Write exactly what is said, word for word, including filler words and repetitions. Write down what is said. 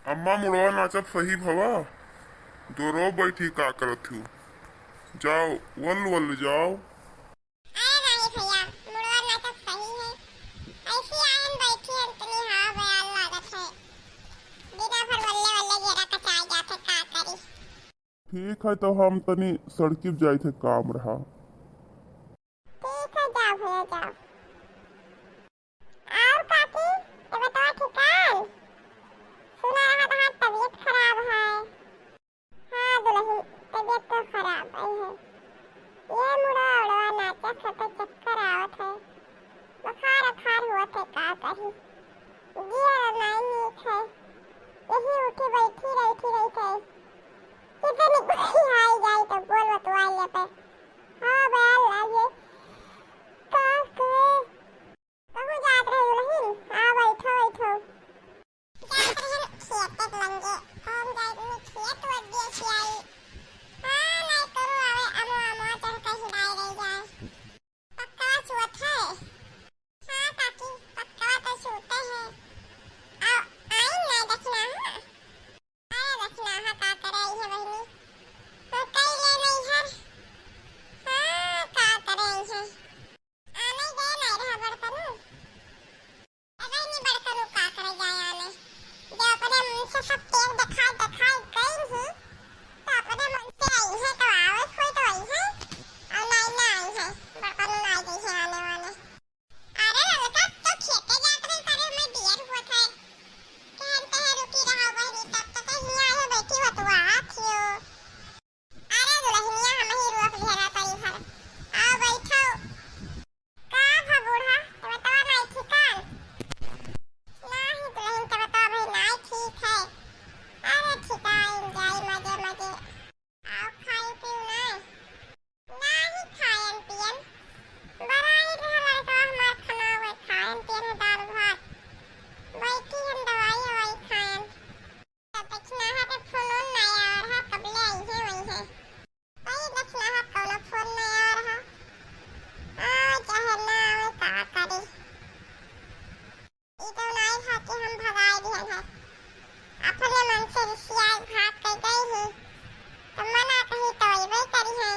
अम्मा, मुड़वा नाचब सही भवा? दोरो बैठी का करत हू? जाओ, वल वल जाओ। अरे नाही भैया, मुड़वा नाचब सही है। ऐसी आयन बैठी हन, तनी हवा बयार लागत है। दिना भर वल्ले वल्ले घेरा कचाई जात है, का करी? ठीक है, तो हम तनी सड़की पे जाइत है, काम रहा। ठीक है, जाओ भैया, जाओ। और काकी, तबियत ठीक है? सुना रहा तहार तबियत खराब है। हाँ दुलहिन, तबियत तो खराब है। ये मुड़ा उड़वा नाचा खातिर चक्कर आवत है। बुखार उखार हुआ थे, का कही। जिया नाई नीक है। यही उठी बैठी रही थी रही थे। कितनी गुस्सी आई जाई तो बोल बतवाई ले पे। हाँ बयार लागे। का कहे? कहूँ जात रहे दुलहिन? आ बैठो, बैठो। जात रहे खेत के लंगे। हम जाई में खेत वत दिए खियाई। हाँ, नहीं करू आवे अमो अमो चढ़ के हिलाई रही जाए। पक्का चुअत है। हाँ काकी, पक्का तो चुअते है। आओ, आई ना दखना, हाँ। अरे दखना, हाँ, का करे आई है बहिनी? तो कई ले नहीं है। हाँ, का करे आई है? आने गए नहीं रहा बड़कनू। अरे नहीं बड़कनू का करे जाए आने। जो अपने मन से सब टेक दिखाई दिखाई गई ही, तो अपने मन से आई है तो आवे कोई तो आई है, और नहीं ना आई है, बड़कनू ना आई गई है आने वाले। अरे ललका तो खेते जात रही करे मैं बियर हुआ था। कहते हैं रुकी रहा बहनी, तब तक हियाँ आए बैठी हो तो आत ही हो। अरे दुलहिनिया, हम ही रोक लिहरा तनी भर। आओ बैठो। का भा बूढ़ा, तबियतवा नाई ठीक है? नाही दुलहिन, तबियतवा भाई नाई ठीक है। अरे ठीक है, enjoy मजे मजे। आओ खाई पीऊ नाई? नाही खायन पियन। बराई रहा लड़का हमार खाना हुए खायन पियन दाल भात। बैठी हम दवाई हवाई खायन। दक्षिणाहा के फोन ओन नाई आवा रहा, कबले आई है वही है। वही दक्षिणाहा कौनो फोन नाई आवा रहा। आ, चाहे ना आवे, का करी। ई तो नाई खा के हम भगाई दिहन है। अपने मन से रिसियाई भाग के गई ही। तो मना कही तो अइबे करी है।